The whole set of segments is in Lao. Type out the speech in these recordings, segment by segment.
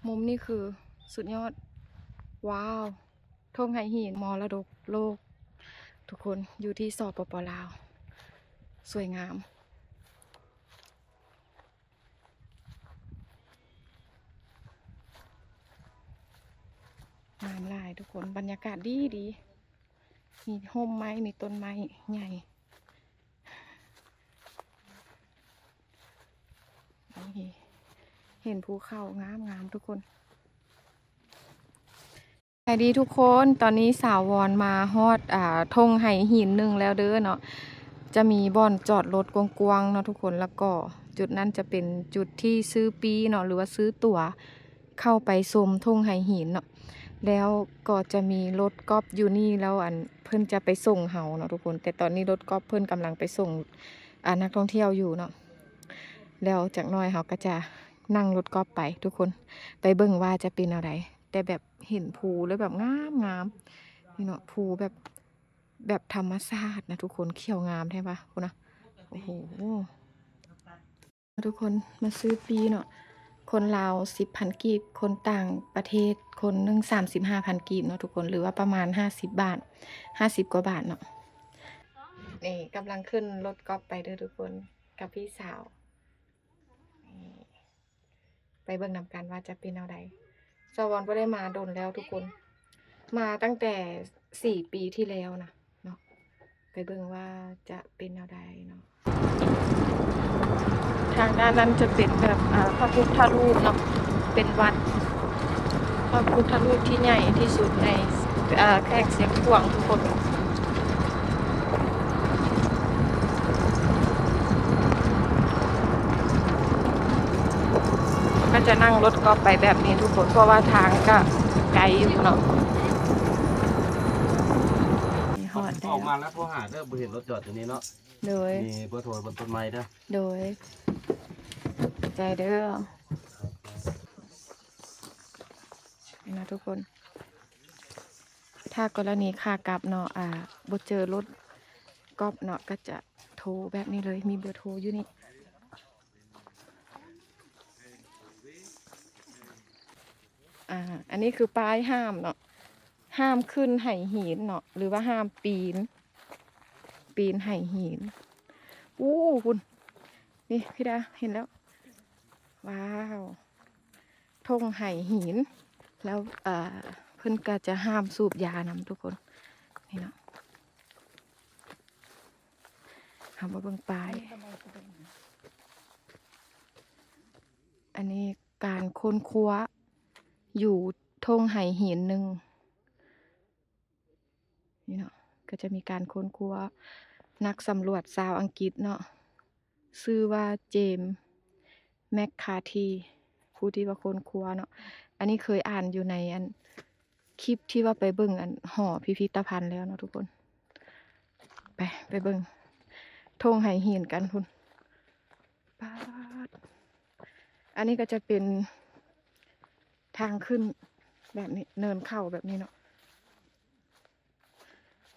ມຸມນີ້ຄືສຸດຍອດ. ວ້າວ ທົ່ງໄຫຫີນ ມໍລະດົກໂລກ ທຸກຄົນ ຢູ່ທີ່ ສປປ ລາວ ສວຍງາມ. ງາມຫຼາຍທຸກຄົນ ບັນຍາກາດດີດີ ມີຮົ່ມໄມ້ ມີຕົ້ນໄມ້ໃຫຍ່ ນີ້ ເຫັນພູເຂົາງາມໆ ທຸກຄົນ. ສະບາຍດີທຸກຄົນ ຕອນນີ້ສາວວອນມາຮອດ ອ່າ ທົ່ງໄຫຫີນໜຶ່ງແລ້ວເດີເນາະ. ຈະມີບ່ອນຈອດລົດກວ້າງໆ ເນາະທຸກຄົນ ແລ້ວກໍຈຸດນັ້ນຈະເປັນຈຸດທີ່ຊື້ປີ້ເນາະ ຫຼືວ່າຊື້ຕົ໋ວເຂົ້າໄປຊົມທົ່ງໄຫຫີນເນາະ. ແລ້ວກໍຈະມີລົດກອບຢູ່ນີ້ ແລ້ວອັນ ເພິ່ນຈະໄປສົ່ງເຮົາເນາະທຸກຄົນ ແຕ່ຕອນນີ້ລົດກອບເພິ່ນກຳລັງໄປສົ່ງ ອ່າ ນັກທ່ອງທ່ຽວຢູ່ເນາະ. ແລ້ວຈັກໜ້ອຍເຮົາກໍຈະນັ່ງລົດກອບໄປທຸກຄົນ ໄປເບິ່ງວ່າຈະເປັນແນວໃດ. ແຕ່ແບບເຫັນພູແລ້ວແບບງາມໆ ນີ້ເນາະ ພູແບບ ແບບທຳມະຊາດນະທຸກຄົນ ຂຽວງາມແທ້ວ່າ ພຸ້ນນະ ໂອ້ໂຫ. ທຸກຄົນ ມາຊື້ປີ້ເນາະ ຄົນລາວສິບພັນກີບ ຄົນຕ່າງປະເທດຄົນໜຶ່ງສາມສິບຫ້າພັນກີບເນາະທຸກຄົນ ຫຼືວ່າປະມານຫ້າສິບບາດ ຫ້າສິບກວ່າບາດເນາະ. ນີ້ກຳລັງຂຶ້ນລົດກອບໄປເດີທຸກຄົນ ກັບພີ່ສາວ ນີ້ ໄປເບິ່ງນຳກັນວ່າຈະເປັນແນວໃດ. ສາວວອນບໍ່ໄດ້ມາດົນແລ້ວທຸກຄົນ ມາຕັ້ງແຕ່ສີ່ປີທີ່ແລ້ວນະເນາະ. ໄປເບິ່ງວ່າຈະເປັນແນວໃດເນາະ. ທາງດ້ານນັ້ນຈະເປັນແບບ ເອີ ພະພຸດທະຮູບເນາະ ເປັນວັດ ພະພຸດທະຮູບທີ່ໃຫຍ່ທີ່ສຸດໃນ ເອີ ແຂວງຊຽງຂວາງທຸກຄົນ. ກໍຈະນັ່ງລົດກອບໄປແບບນີ້ທຸກຄົນ ເພາະວ່າທາງກໍໄກຢູ່ເນາະ. ຮອດແລ້ວ ອອກມາແລ້ວໂທຫາເດີ ບໍ່ເຫັນລົດຈອດຢູ່ນີ້ເນາະ. ໂດຍ ມີເບີໂທບົນຕົ້ນໄມ້ເດີ. ໂດຍ ຂອບໃຈເດີ ນີ້ນະທຸກຄົນ. ຖ້າກໍລະນີຂາກັບເນາະ ອ່າ ບໍ່ເຈີລົດກອບເນາະ ກໍຈະໂທແບບນີ້ເລີຍ ມີເບີໂທຢູ່ນີ້. ອ່າ ອັນນີ້ຄືປ້າຍຫ້າມເນາະ ຫ້າມຂຶ້ນໄຫຫີນເນາະ ຫຼືວ່າຫ້າມປີນ ປີນໄຫຫີນ. ອູ້ ພຸ້ນ ນີ້ ພີ່ດາ ເຫັນແລ້ວ ວ້າວ ທົ່ງໄຫຫີນ ແລ້ວ ເອີ ເພິ່ນກໍຈະຫ້າມສູບຢານຳທຸກຄົນ ນີ້ເນາະ. ເຮົາມາເບິ່ງປ້າຍ ອັນນີ້ການຄົ້ນຄວ້າຢູ່ທົ່ງໄຫຫີນໜຶ່ງ ນີ້ເນາະ ກໍຈະມີການຄົ້ນຄວ້າ ນັກສຳຫຼວດຊາວອັງກິດເນາະ ຊື່ວ່າ James McCarthy ຜູ້ທີ່ວ່າຄົ້ນຄວ້າເນາະ. ອັນນີ້ເຄີຍອ່ານຢູ່ໃນອັນ ຄລິບທີ່ວ່າໄປເບິ່ງອັນຫໍພິພິທະພັນແລ້ວເນາະທຸກຄົນ. ໄປ ໄປເບິ່ງທົ່ງໄຫຫີນກັນພຸ້ນ. ປາດ ອັນນີ້ກໍຈະເປັນທາງຂຶ້ນແບບນີ້ ເນີນເຂົາແບບນີ້ເນາະ.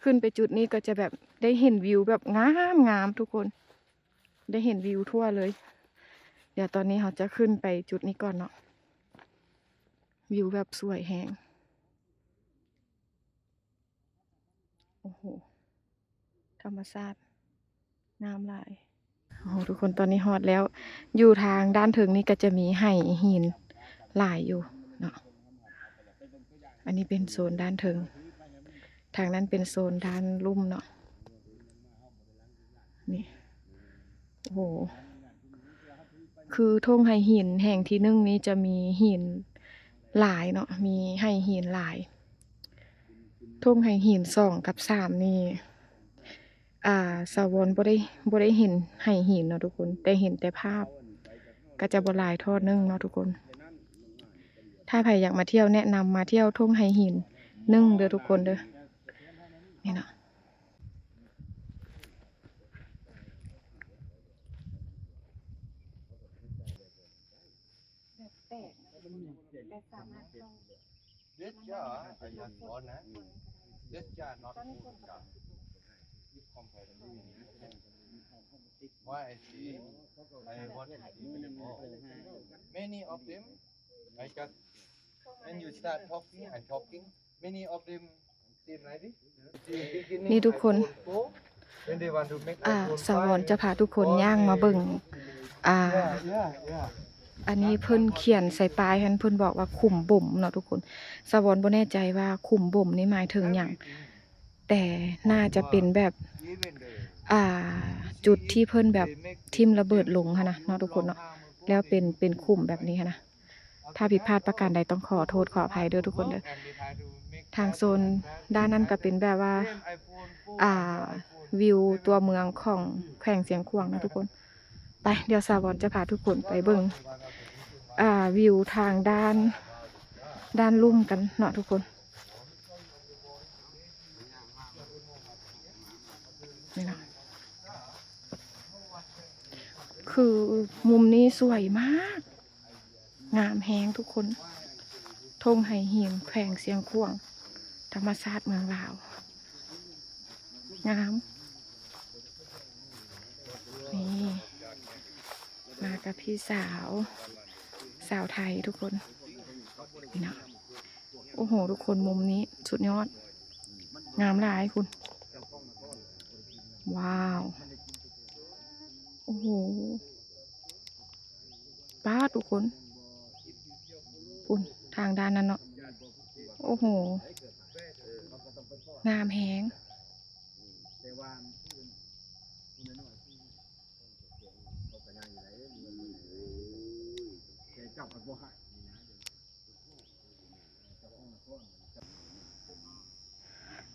ຂຶ້ນໄປຈຸດນີ້ກໍຈະແບບໄດ້ເຫັນວິວແບບງາມໆ ທຸກຄົນ ໄດ້ເຫັນວິວທົ່ວເລີຍ. ດຽວຕອນນີ້ເຮົາຈະຂຶ້ນໄປຈຸດນີ້ກ່ອນເນາະ ວິວແບບສວຍແຮງ. ໂອ້ໂຫ ທຳມະຊາດງາມຫຼາຍ. ໂອ້ໂຫ ທຸກຄົນ ຕອນນີ້ຮອດແລ້ວ. ຢູ່ທາງດ້ານເທິງນີ້ກໍຈະມີໄຫຫີນຫຼາຍຢູ່ເນາະ. ອັນນີ້ເປັນໂຊນດ້ານເທິງ ທາງນັ້ນເປັນໂຊນດ້ານລຸ່ມເນາະ. ນີ້ ໂອ້ໂຫ ຄືທົ່ງໄຫຫີນແຫ່ງທີໜຶ່ງນີ້ຈະມີຫີນຫຼາຍເນາະ ມີໄຫຫີນຫຼາຍ. ທົ່ງໄຫຫີນສອງກັບສາມນີ້ ອ່າ ສາວອນບໍ່ໄດ້ ບໍ່ໄດ້ເຫັນໄຫຫີນເນາະທຸກຄົນ ແຕ່ເຫັນແຕ່ພາບ ກໍຈະບໍ່ຫຼາຍເທົ່າໜຶ່ງເນາະທຸກຄົນ. ຖ້າໃຜຢາກມາທ່ຽວ ແນະນຳມາທ່ຽວທົ່ງໄຫຫີນໜຶ່ງເດີທຸກຄົນເດີ ນີ້ເນາະ. ແບບແປກນະ ແຕ່ສາມາດສົ່ງ This jar, I just want, eh? This jar not good jar. Why I see, I want to see many more. Many of them Like that. When you start talking, I'm talking. Many of them say like this. ນີ້ທຸກຄົນ When they want to make ອ່າ iPhone ສາວອນ ຈະພາທຸກຄົນຍ່າງມາເບິ່ງ ອ່າ yeah, yeah, yeah. ອັນນີ້ເພິ່ນຂຽນໃສ່ປ້າຍຫັ້ນ ເພິ່ນບອກວ່າຂຸມບົ່ມເນາະທຸກຄົນ. ສາວອນບໍ່ແນ່ໃຈວ່າຂຸມບົ່ມນີ້ໝາຍເຖິງຫຍັງ ແຕ່ໜ້າຈະເປັນແບບ ອ່າ ຈຸດທີ່ເພິ່ນແບບຖິ້ມລະເບີດລົງຫັ້ນນະເນາະທຸກຄົນເນາະ ແລ້ວເປັນ ເປັນຂຸມແບບນີ້ຫັ້ນນະ. ຖ້າຜິດພາດປະການໃດຕ້ອງຂໍໂທດຂໍອະໄພເດີທຸກຄົນເດີ. ທາງໂຊນດ້ານນັ້ນກໍເປັນແບບວ່າ ອ່າ ວິວຕົວເມືອງຂອງແຂວງຊຽງຂວາງເນາະທຸກຄົນ. ໄປ ດຽວສາວອນຈະພາທຸກຄົນໄປເບິ່ງ ອ່າ ວິວທາງດ້ານ ດ້ານລຸ່ມກັນເນາະທຸກຄົນ. ນີ້ນະ ຄືມຸມນີ້ສວຍມາກ ງາມແຮງທຸກຄົນ. ທົ່ງໄຫຫີນ ແຂວງຊຽງຂວາງ ທຳມະຊາດເມືອງລາວ ງາມ. ນີ້ ມາກັບພີ່ສາວ ສາວໄທທຸກຄົນ ນີ້ນະ. ໂອ້ໂຫ ທຸກຄົນ ມຸມນີ້ສຸດຍອດ ງາມຫຼາຍພຸ້ນ. ວ້າວ ໂອ້ໂຫ ປາດ ທຸກຄົນ ພຸ້ນ ທາງດ້ານນັ້ນເນາະ. ໂອ້ໂຫ ງາມແຮງ.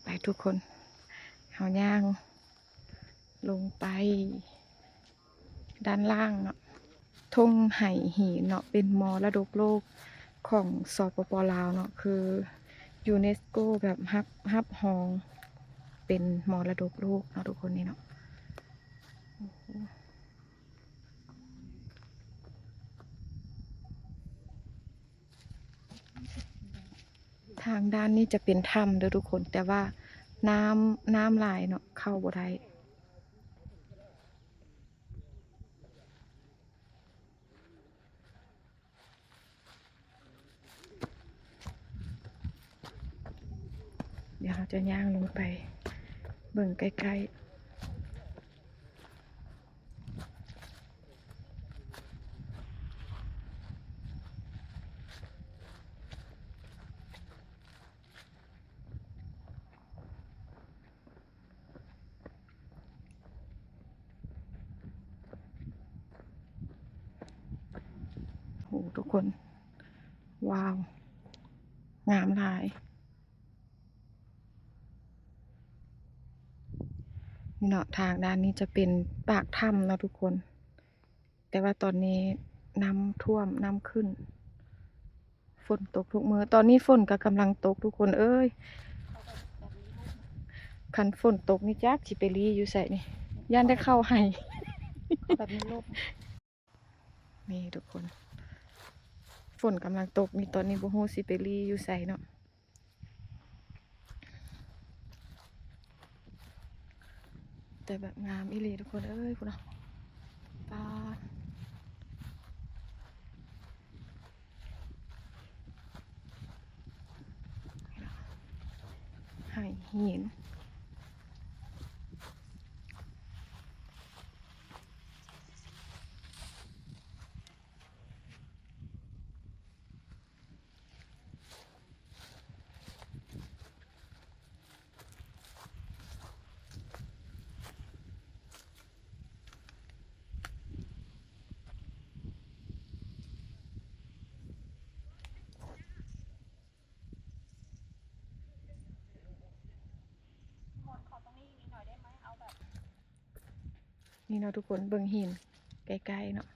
ໄປທຸກຄົນ ເຮົາຍ່າງລົງໄປດ້ານລ່າງເນາະ. ທົ່ງໄຫຫີນເນາະ ເປັນມໍລະດົກໂລກຂອງ ສປປ ລາວເນາະ ຄື ຢູເນສໂກ ແບບຮັບ ຮັບຮອງເປັນມໍລະດົກໂລກເນາະທຸກຄົນ ນີ້ເນາະ. ທາງດ້ານນີ້ຈະເປັນຖ້ຳເດີທຸກຄົນ ແຕ່ວ່ານ້ຳ ນ້ຳຫຼາຍເນາະ ເຂົ້າບໍ່ໄດ້. ດຽວເຮົາຈະຍ່າງລົງໄປເບິ່ງໃກ້ໆ. ໂອ້ ທຸກຄົນ ວ້າວ ງາມຫຼາຍ. ນີ້ເນາະ ທາງດ້ານນີ້ຈະເປັນປາກຖ້ຳເນາະທຸກຄົນ ແຕ່ວ່າຕອນນີ້ນ້ຳຖ້ວມ ນ້ຳຂຶ້ນ ຝົນຕົກທຸກມື້. ຕອນນີ້ຝົນກໍກຳລັງຕົກທຸກຄົນເອີຍ. ຄັນຝົນຕົກນີ້ຈັກຊິໄປລີ້ຢູ່ໃສນີ້ ຢ້ານໄດ້ເຂົ້າໄຮ່. ແບບມີລົມ. ນີ້ທຸກຄົນ ຝົນກຳລັງຕົກນີ້ ຕອນນີ້ບໍ່ຮູ້ຊິໄປລີ້ຢູ່ໃສເນາະ. ແຕ່ແບບງາມອີ່ຫຼີທຸກຄົນເອີຍ ພຸ້ນນະ ປາດ ໄຫຫີນ. ນີ້ເນາະທຸກຄົນ ເບິ່ງຫີນໃກ້ໆເນາະ.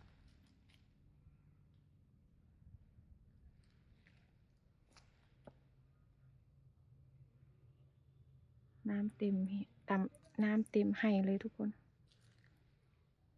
ນ້ຳເຕັມ ຕຳ ນ້ຳເຕັມໄຮ່ເລີຍທຸກຄົນ. ເ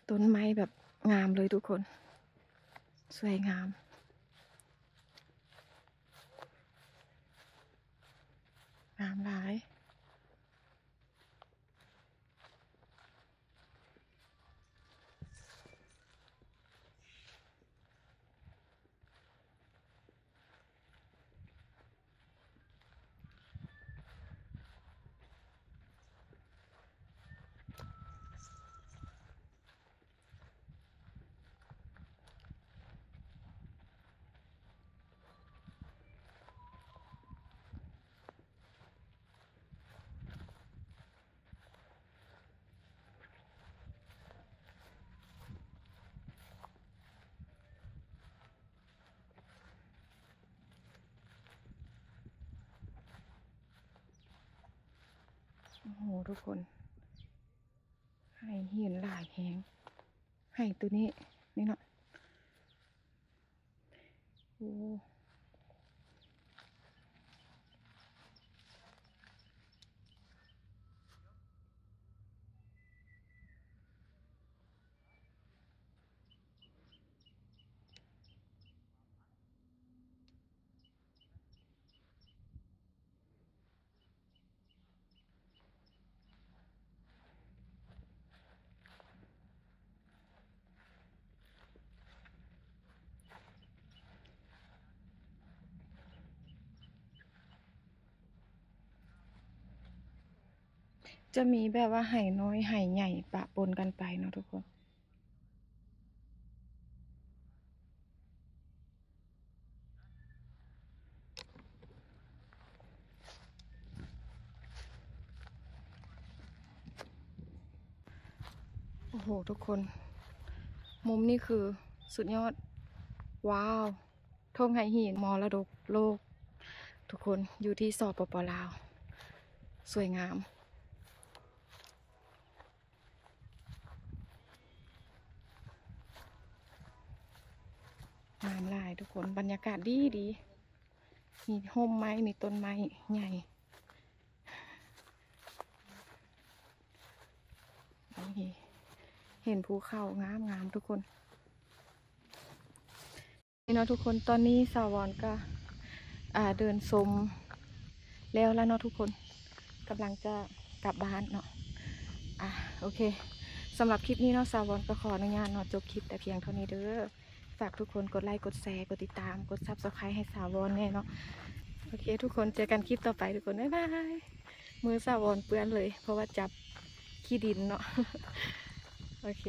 ต้นไม้แบบงามเลยทุกคน สวยงาม งามหลาย โอ้โห ทุกคน ไห้หินหลายแฮง ไห้ตัวนี้ นี่เนาะ โอ้ จะมีแบบว่าไห้น้อยไห้ใหญ่ปะปนกันไปเนาะทุกคน โอ้โห ทุกคน มุมนี้คือสุดยอด ว้าว ท่งไห้หิน มรดกโลก ทุกคน อยู่ที่ สปป ลาว สวยงาม งามหลายทุกคน บรรยากาศดีดี มีร่มไม้ มีต้นไม้ใหญ่ โอเค เห็นภูเขางามงามทุกคน นี่เนาะทุกคน ตอนนี้สาวรก็ อ่า เดินชมแล้วแล้วเนาะทุกคน กำลังจะกลับบ้านเนาะ อ่ะ โอเค สำหรับคลิปนี้เนาะ สาวรก็ขออนุญาตเนาะ จบคลิปแต่เพียงเท่านี้เด้อ ฝากทุกคนกดไลค์ กดแชร์ กดติดตาม กด Subscribe ให้สาวรแน่เนาะ โอเค ทุกคน เจอกันคลิปต่อไปทุกคน บ๊ายบาย มือสาวรเปื้อนเลย เพราะว่าจับขี้ดินเนาะ โอเค